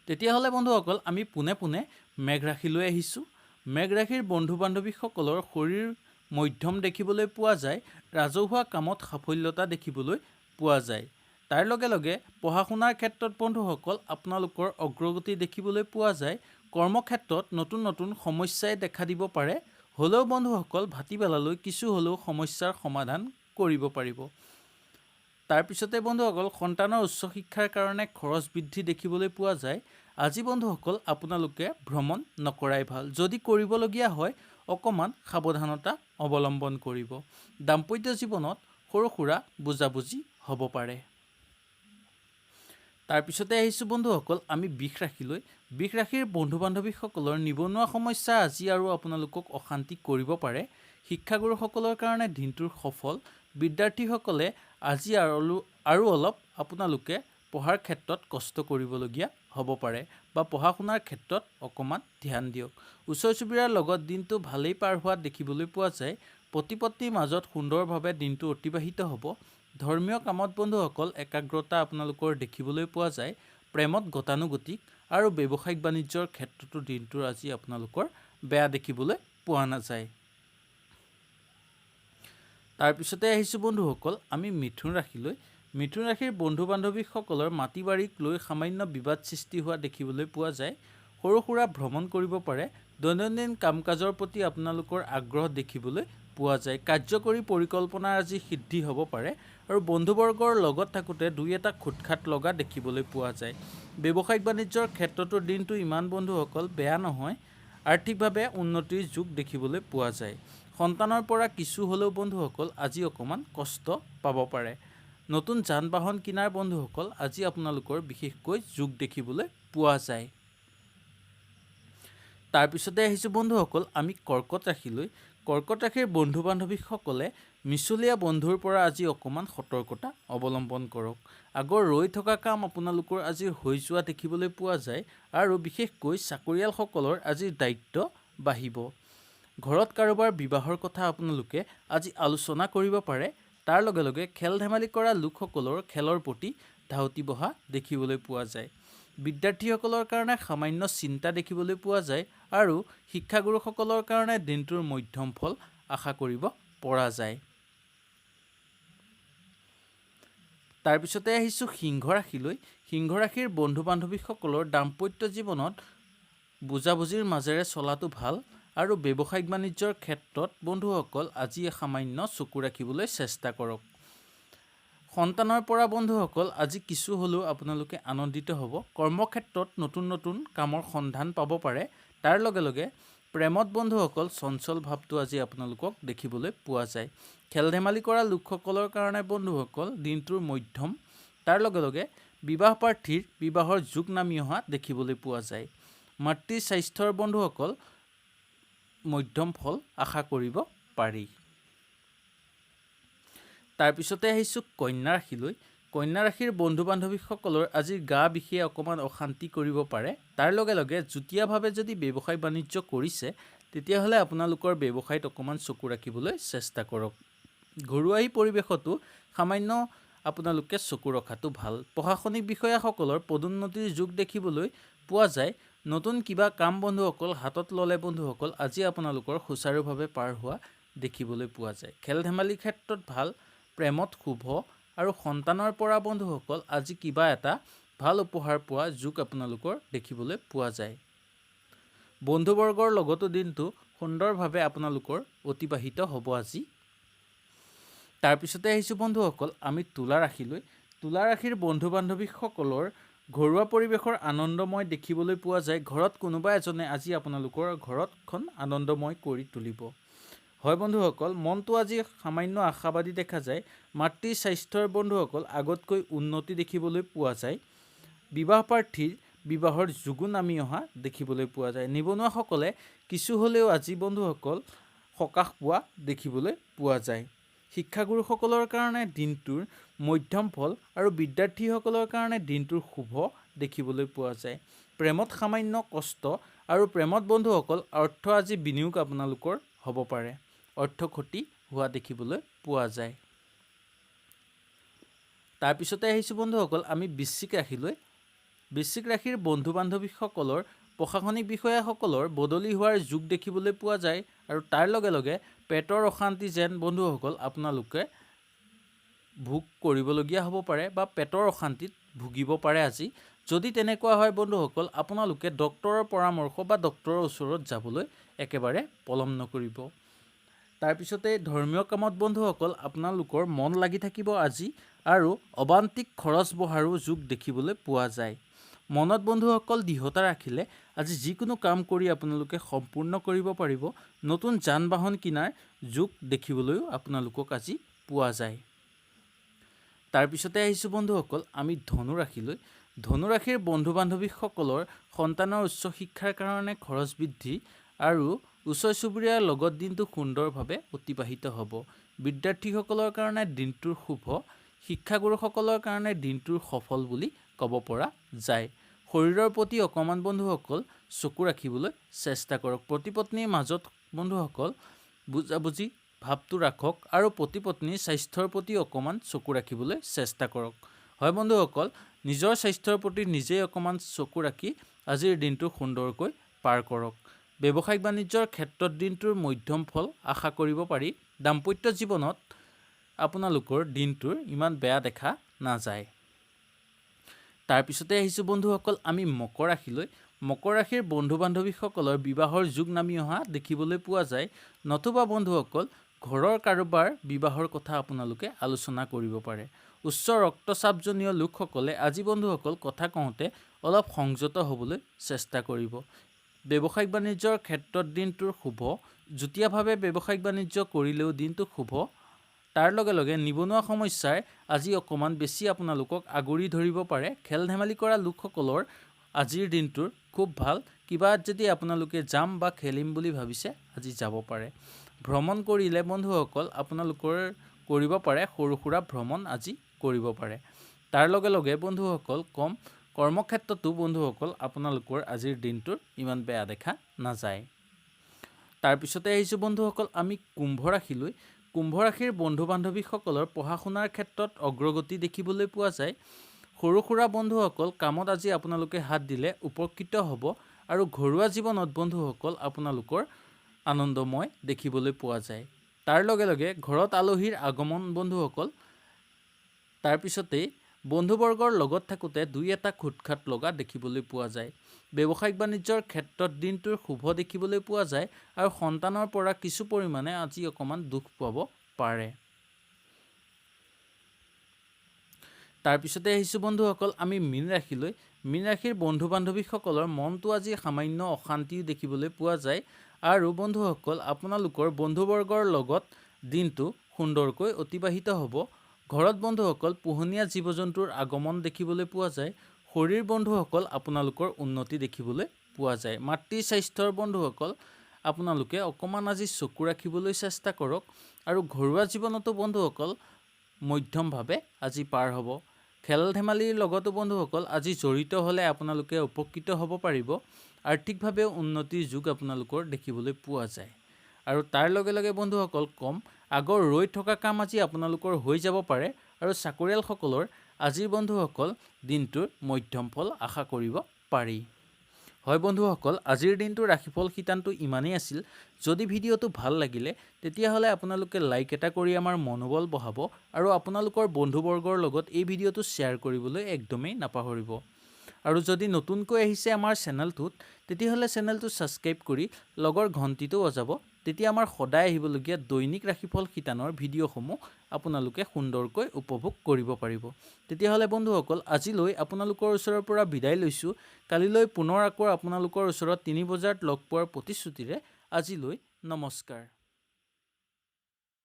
তেতিয়াহ'লে বন্ধুসকল, আমি পোনে পোনে মেঘ ৰাশিলৈ আহিছোঁ। মেঘ ৰাশিৰ বন্ধু বান্ধৱীসকলৰ শৰীৰ মধ্যম দেখিবলৈ পোৱা যায়। ৰাজহুৱা কামত সাফল্যতা দেখিবলৈ পোৱা যায়। তাৰ লগে লগে পঢ়া শুনাৰ ক্ষেত্ৰত বন্ধুসকল আপোনালোকৰ অগ্ৰগতি দেখিবলৈ পোৱা যায়। কৰ্মক্ষেত্ৰত নতুন নতুন সমস্যাই দেখা দিব পাৰে। হ'লেও বন্ধুসকল, ভাটিবেলালৈ কিছু হ'লেও সমস্যাৰ সমাধান কৰিব পাৰিব। তাৰপিছতে বন্ধুসকল, সন্তানৰ উচ্চ শিক্ষাৰ কাৰণে খৰচ বৃদ্ধি দেখিবলৈ পোৱা যায়। আজি বন্ধুসকল আপোনালোকে ভ্ৰমণ নকৰাই ভাল। যদি কৰিবলগীয়া হয়, অকণমান সাৱধানতা অৱলম্বন কৰিব। দাম্পত্য জীৱনত সৰু সুৰা বুজাবুজি হ'ব পাৰে। তাৰপিছতে আহিছোঁ বন্ধুসকল আমি বৃষ ৰাশিলৈ। বৃষ ৰাশিৰ বন্ধু বান্ধৱীসকলৰ নিবনুৱা সমস্যা আজি আৰু আপোনালোকক অশান্তি কৰিব পাৰে। শিক্ষাগুৰুসকলৰ কাৰণে দিনটোৰ সফল। বিদ্যাৰ্থীসকলে আজি আৰু অলপ আপোনালোকে পঢ়াৰ ক্ষেত্ৰত কষ্ট কৰিবলগীয়া হ'ব পাৰে বা পঢ়া শুনাৰ ক্ষেত্ৰত অকণমান ধ্যান দিয়ক। ওচৰ চুবুৰীয়াৰ লগত দিনটো ভালেই পাৰ হোৱা দেখিবলৈ পোৱা যায়। পতি পত্নীৰ মাজত সুন্দৰভাৱে দিনটো অতিবাহিত হ'ব। ধৰ্মীয় কামত বন্ধুসকল একাগ্ৰতা আপোনালোকৰ দেখিবলৈ পোৱা যায়। প্ৰেমত গতানুগতিক আৰু ব্যৱসায়িক বাণিজ্যৰ ক্ষেত্ৰতো দিনটোৰ আজি আপোনালোকৰ বেয়া দেখিবলৈ পোৱা নাযায়। তাৰপিছতে আহিছোঁ বন্ধুসকল আমি মিথুন ৰাশিলৈ। মিথুন ৰাশিৰ বন্ধু বান্ধৱীসকলৰ মাটি বাৰীক লৈ সামান্য বিবাদ সৃষ্টি হোৱা দেখিবলৈ পোৱা যায়। সৰু সুৰা ভ্ৰমণ কৰিব পাৰে। দৈনন্দিন কাম কাজৰ প্ৰতি আপোনালোকৰ আগ্ৰহ দেখিবলৈ পোৱা যায়। কাৰ্যকৰী পৰিকল্পনাৰ আজি সিদ্ধি হ'ব পাৰে আৰু বন্ধুবৰ্গৰ লগত থাকোঁতে দুই এটা খুটখাট লগা দেখিবলৈ পোৱা যায়। ব্যৱসায়িক বাণিজ্যৰ ক্ষেত্ৰতো দিনটো ইমান বন্ধুসকল বেয়া নহয়। আৰ্থিকভাৱে উন্নতিৰ যুগ দেখিবলৈ পোৱা যায়। সন্তানৰ পৰা কিছু হ'লেও বন্ধুসকল আজি অকণমান কষ্ট পাব পাৰে। নতুন যান বাহন কিনাৰ বন্ধুসকল আজি আপোনালোকৰ বিশেষকৈ যুগ দেখিবলৈ পোৱা যায়। তাৰপিছতে আহিছোঁ বন্ধুসকল আমি কৰ্কট ৰাশিলৈ। কৰ্কট ৰাশিৰ বন্ধু বান্ধৱীসকলে মিছলীয়া বন্ধুৰ পৰা আজি অকণমান সতৰ্কতা অৱলম্বন কৰক। আগৰ ৰৈ থকা কাম আপোনালোকৰ আজি হৈ যোৱা দেখিবলৈ পোৱা যায় আৰু বিশেষকৈ চাকৰিয়ালসকলৰ আজিৰ দায়িত্ব বাঢ়িব। ঘৰত কাৰোবাৰ বিবাহৰ কথা আপোনালোকে আজি আলোচনা কৰিব পাৰে। তাৰ লগে লগে খেল ধেমালি কৰা লোকসকলৰ খেলৰ প্ৰতি ধাউতি বঢ়া দেখিবলৈ পোৱা যায়। বিদ্যাৰ্থীসকলৰ কাৰণে সামান্য চিন্তা দেখিবলৈ পোৱা যায় আৰু শিক্ষাগুৰুসকলৰ কাৰণে দিনটোৰ মধ্যম ফল আশা কৰিব পৰা যায়। তাৰপিছতে আহিছোঁ সিংহ ৰাশিলৈ। সিংহ ৰাশিৰ বন্ধু বান্ধৱীসকলৰ দাম্পত্য জীৱনত বুজাবুজিৰ মাজেৰে চলাটো ভাল আৰু ব্যৱসায়িক বাণিজ্যৰ ক্ষেত্ৰত বন্ধুসকল আজি সামান্য চকু ৰাখিবলৈ চেষ্টা কৰক। সন্তানৰ পৰা বন্ধুসকল আজি কিছু হ'লেও আপোনালোকে আনন্দিত হ'ব। কৰ্মক্ষেত্ৰত নতুন নতুন কামৰ সন্ধান পাব পাৰে। তাৰ লগে লগে প্ৰেমত বন্ধুসকল চঞ্চল ভাৱটো আজি আপোনালোকক দেখিবলৈ পোৱা যায়। খেল ধেমালি কৰা লোকসকলৰ কাৰণে বন্ধুসকল দিনটোৰ মধ্যম। তাৰ লগে লগে বিবাহ প্ৰাৰ্থীৰ বিবাহৰ যোগ নামি অহা দেখিবলৈ পোৱা যায়। মাতৃ স্বাস্থ্যৰ বন্ধুসকল মধ্যম ফল আশা কৰিব পাৰি। তাৰপিছতে আহিছোঁ কন্যা ৰাশিলৈ। কন্যা ৰাশিৰ বন্ধু বান্ধৱীসকলৰ আজিৰ গা বিষে অকণমান অশান্তি কৰিব পাৰে। তাৰ লগে লগে যুটীয়াভাৱে যদি ব্যৱসায় বাণিজ্য কৰিছে, তেতিয়াহ'লে আপোনালোকৰ ব্যৱসায়ত অকণমান চকু ৰাখিবলৈ চেষ্টা কৰক। ঘৰুৱাহি পৰিৱেশতো সামান্য আপোনালোকে চকু ৰখাটো ভাল। প্ৰশাসনিক বিষয়াসকলৰ পদোন্নতিৰ যোগ দেখিবলৈ পোৱা যায়। নতুন কিবা কাম বন্ধুসকল হাতত ল'লে বন্ধুসকল আজি আপোনালোকৰ সুচাৰুভাৱে পাৰ হোৱা দেখিবলৈ পোৱা যায়। খেল ধেমালিৰ ক্ষেত্ৰত ভাল, প্ৰেমত শুভ আৰু সন্তানৰ পৰা বন্ধুসকল আজি কিবা এটা ভাল উপহাৰ পোৱা যোগ আপোনালোকৰ দেখিবলৈ পোৱা যায়। বন্ধুবৰ্গৰ লগতো দিনটো সুন্দৰভাৱে আপোনালোকৰ অতিবাহিত হ'ব আজি। তাৰপিছতে আহিছোঁ বন্ধুসকল আমি তুলা ৰাশিলৈ। তুলা ৰাশিৰ বন্ধু বান্ধৱীসকলৰ ঘৰুৱা পৰিৱেশৰ আনন্দময় দেখিবলৈ পোৱা যায়। ঘৰত কোনোবা এজনে আজি আপোনালোকৰ ঘৰখন আনন্দময় কৰি তুলিব। হয় বন্ধুসকল, মনটো আজি সামান্য আশাবাদী দেখা যায়। মাতৃ স্বাস্থ্যৰ বন্ধুসকল আগতকৈ উন্নতি দেখিবলৈ পোৱা যায়। বিবাহ প্ৰাৰ্থীৰ বিবাহৰ যোগো নামি অহা দেখিবলৈ পোৱা যায়। নিবনুৱাসকলে কিছু হ'লেও আজি বন্ধুসকল সকাহ পোৱা দেখিবলৈ পোৱা যায়। শিক্ষাগুৰুসকলৰ কাৰণে দিনটোৰ মধ্যম ফল আৰু বিদ্যাৰ্থীসকলৰ কাৰণে দিনটোৰ শুভ দেখিবলৈ পোৱা যায়। প্ৰেমত সামান্য কষ্ট আৰু প্ৰেমত বন্ধুসকল অৰ্থ আজি বিনিয়োগ আপোনালোকৰ হ'ব পাৰে। অৰ্থ ক্ষতি হোৱা দেখিবলৈ পোৱা যায়। তাৰপিছতে আহিছোঁ বন্ধুসকল আমি বৃশ্চিক ৰাশিলৈ। বৃশ্চিক ৰাশিৰ বন্ধু বান্ধৱীসকলৰ প্ৰশাসনিক বিষয়াসকলৰ বদলি হোৱাৰ যোগ দেখিবলৈ পোৱা যায় আৰু তাৰ লগে লগে পেটৰ অশান্তি যেন বন্ধুসকল আপোনালোকে ভোগ কৰিবলগীয়া হ'ব পাৰে বা পেটৰ অশান্তিত ভুগিব পাৰে আজি। যদি তেনেকুৱা হয় বন্ধুসকল, আপোনালোকে ডক্তৰৰ পৰামৰ্শ বা ডক্তৰৰ ওচৰত যাবলৈ একেবাৰে পলম নকৰিব। তাৰপিছতে ধৰ্মীয় কামত বন্ধুসকল আপোনালোকৰ মন লাগি থাকিব আজি আৰু অবান্তিক খৰচ বঢ়াৰো যোগ দেখিবলৈ পোৱা যায়। মনত বন্ধুসকল দৃঢ়তা ৰাখিলে আজি যিকোনো কাম কৰি আপোনালোকে সম্পূৰ্ণ কৰিব পাৰিব। নতুন যান বাহন কিনাৰ যোগ দেখিবলৈও আপোনালোকক আজি পোৱা যায়। তাৰপিছতে আহিছোঁ বন্ধুসকল আমি ধনু ৰাশিলৈ। ধনু ৰাশিৰ বন্ধু বান্ধৱীসকলৰ সন্তানৰ উচ্চ শিক্ষাৰ কাৰণে খৰচ বৃদ্ধি আৰু ওচৰ চুবুৰীয়াৰ লগত দিনটো সুন্দৰভাৱে অতিবাহিত হ'ব। বিদ্যাৰ্থীসকলৰ কাৰণে দিনটোৰ শুভ, শিক্ষাগুৰুসকলৰ কাৰণে দিনটোৰ সফল বুলি ক'ব পৰা যায়। শৰীৰৰ প্ৰতি অকণমান বন্ধুসকল চকু ৰাখিবলৈ চেষ্টা কৰক। পতি পত্নীৰ মাজত বন্ধুসকল বুজাবুজি ভাৱটো ৰাখক আৰু পতি পত্নীৰ স্বাস্থ্যৰ প্ৰতি অকণমান চকু ৰাখিবলৈ চেষ্টা কৰক। হয় বন্ধুসকল, নিজৰ স্বাস্থ্যৰ প্ৰতি নিজেই অকণমান চকু ৰাখি আজিৰ দিনটো সুন্দৰকৈ পাৰ কৰক। ব্যৱসায়িক বাণিজ্যৰ ক্ষেত্ৰত দিনটোৰ মধ্যম ফল আশা কৰিব পাৰি। দাম্পত্য জীৱনত আপোনালোকৰ দিনটোৰ ইমান বেয়া দেখা নাযায়। তাৰপিছতে আহিছোঁ বন্ধুসকল আমি মকৰ ৰাশিলৈ। মকৰ ৰাশিৰ বন্ধু বান্ধৱীসকলৰ বিবাহৰ যোগ নামি অহা দেখিবলৈ পোৱা যায়, নতুবা বন্ধুসকল ঘৰৰ কাৰোবাৰ বিবাহৰ কথা আপোনালোকে আলোচনা কৰিব পাৰে। উচ্চ ৰক্তচাপজনীয় লোকসকলে আজি বন্ধুসকল কথা কওঁতে অলপ সংযত হ'বলৈ চেষ্টা কৰিব। ব্যৱসায়িক বাণিজ্যৰ ক্ষেত্ৰত দিনটোৰ শুভ, যুটীয়াভাৱে ব্যৱসায়িক বাণিজ্য কৰিলেও দিনটো শুভ। তাৰ লগে লগে নিবনুৱা সমস্যাই আজি অকণমান বেছি আপোনালোকক আগুৰি ধৰিব পাৰে। খেল ধেমালি কৰা লোকসকলৰ আজিৰ দিনটোৰ খুব ভাল। কিবা যদি আপোনালোকে যাম বা খেলিম বুলি ভাবিছে আজি যাব পাৰে। ভ্ৰমণ কৰিলে বন্ধুসকল আপোনালোকৰ কৰিব পাৰে, সৰু সুৰা ভ্ৰমণ আজি কৰিব পাৰে। তাৰ লগে লগে বন্ধুসকল কম কৰ্মক্ষেত্ৰতো বন্ধুসকল আপোনালোকৰ আজিৰ দিনটোৰ ইমান বেয়া দেখা নাযায়। তাৰপিছতে আহিছোঁ বন্ধুসকল আমি কুম্ভ ৰাশিলৈ। কুম্ভ ৰাশিৰ বন্ধু বান্ধৱীসকলৰ পঢ়া শুনাৰ ক্ষেত্ৰত অগ্ৰগতি দেখিবলৈ পোৱা যায়। সৰু সুৰা বন্ধুসকল কামত আজি আপোনালোকে হাত দিলে উপকৃত হ'ব আৰু ঘৰুৱা জীৱনত বন্ধুসকল আপোনালোকৰ আনন্দময় দেখিবলৈ পোৱা যায়। তাৰ লগে লগে ঘৰত আলহীৰ আগমন বন্ধুসকল, তাৰপিছতেই বন্ধুবৰ্গৰ লগত থাকোঁতে দুই এটা খুটখাট লগা দেখিবলৈ পোৱা যায়। ব্যৱসায়িক বাণিজ্যৰ ক্ষেত্ৰত দিনটোৰ শুভ দেখিবলৈ পোৱা যায় আৰু সন্তানৰ পৰা কিছু পৰিমাণে আজি অকণমান দুখ পাব পাৰে। তাৰপিছতে আহিছোঁ বন্ধুসকল আমি মীন ৰাশিলৈ। মীন ৰাশিৰ বন্ধু বান্ধৱীসকলৰ মনটো আজি সামান্য অশান্তিও দেখিবলৈ পোৱা যায় আৰু বন্ধুসকল আপোনালোকৰ বন্ধুবৰ্গৰ লগত দিনটো সুন্দৰকৈ অতিবাহিত হ'ব। ঘৰত বন্ধুসকল পোহনীয়া জীৱ-জন্তুৰ আগমন দেখিবলৈ পোৱা যায়। শৰীৰ বন্ধুসকল আপোনালোকৰ উন্নতি দেখিবলৈ পোৱা যায়। মাতৃ স্বাস্থ্যৰ বন্ধুসকল আপোনালোকে অকণমান আজি চকু ৰাখিবলৈ চেষ্টা কৰক আৰু ঘৰুৱা জীৱনতো বন্ধুসকল মধ্যমভাৱে আজি পাৰ হ'ব। খেল ধেমালিৰ লগতো বন্ধুসকল আজি জড়িত হ'লে আপোনালোকে উপকৃত হ'ব পাৰিব। আৰ্থিকভাৱেও উন্নতিৰ যুগ আপোনালোকৰ দেখিবলৈ পোৱা যায়। আৰু তাৰ লগে লগে বন্ধুসকল কম আগৰ ৰৈ থকা কাম আজি আপোনালোকৰ হৈ যাব পাৰে আৰু চাকৰিয়ালসকলৰ আজিৰ বন্ধুসকল দিনটোৰ মধ্যম ফল আশা কৰিব পাৰি। হয় বন্ধুসকল, আজিৰ দিনটোৰ ৰাশিফল শিতানটো ইমানেই আছিল। যদি ভিডিঅ'টো ভাল লাগিলে তেতিয়াহ'লে আপোনালোকে লাইক এটা কৰি আমাৰ মনোবল বঢ়াব আৰু আপোনালোকৰ বন্ধুবৰ্গৰ লগত এই ভিডিঅ'টো শ্বেয়াৰ কৰিবলৈ একদমেই নাপাহৰিব। আৰু যদি নতুনকৈ আহিছে আমাৰ চেনেলটোত তেতিয়াহ'লে চেনেলটো ছাবস্ক্ৰাইব কৰি লগৰ ঘণ্টিটো বজাব, তেতিয়া আমাৰ সদায় আহিবলগীয়া দৈনিক ৰাশিফল শিতানৰ ভিডিঅ'সমূহ আপোনালোকে সুন্দৰকৈ উপভোগ কৰিব পাৰিব। তেতিয়াহ'লে বন্ধুসকল আজিলৈ আপোনালোকৰ ওচৰৰ পৰা বিদায় লৈছোঁ। কালিলৈ পুনৰ আকৌ আপোনালোকৰ ওচৰত 3 বজাত লগ পোৱাৰ প্ৰতিশ্ৰুতিৰে আজিলৈ নমস্কাৰ।